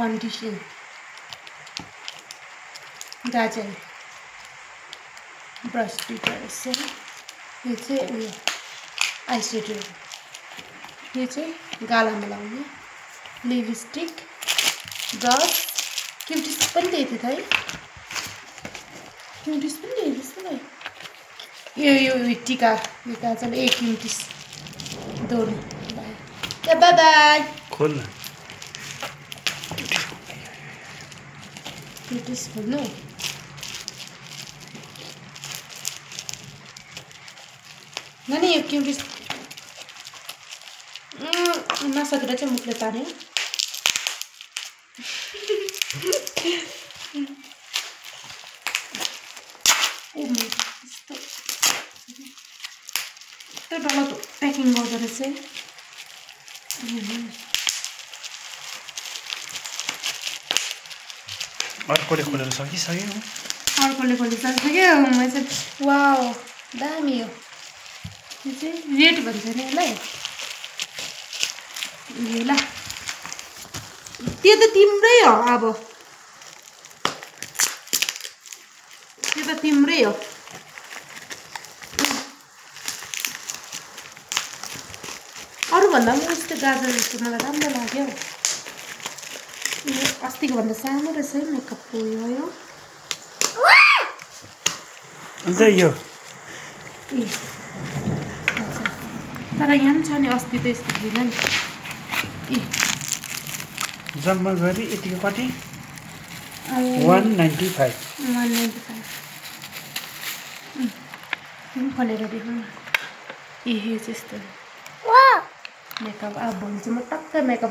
foundation गाजल brush tippers यो चाहिँ उयो आइस्याडो यो चाहिँ गालामा लाउने लिपस्टिक ब्रस क्युटिस पनि दिएको थियो है क्युटिस पनि दिएको जस्तो भयो यो टिका यो गाजल क्युटिस दोनो भयो बाई बाई खोल न क्युटिस खोल्नु नानी यो क्युटिस नसकेर चाहिँ मुखले तान्यो यस्तो डरलाग्दो प्याकिङ गर्दो रहेछ अर्कोले खोलेर सकिसक्यो अर्कोले खोलिसक्यो म चाहिँ वाउ दामी हो यो चाहिँ रेड भन्छ नि यसलाई यो ल त्यो त तिम्रै हो अब त्यो त तिम्रै हो अरूभन्दा पनि यस्तो गाजर जस्तो मलाई राम्रो लाग्यो यो अस्तिको भन्दा सानो रहेछ है मेकअपको यो अन्त यो तर यहाँ पनि छ नि अस्ति त यस्तो थिएन नि जम्मा गरी यतिको कति 195 खोलेर देखाउनु यो चाहिँ यस्तो मेकअप अब भन्छ म टक्क मेकअप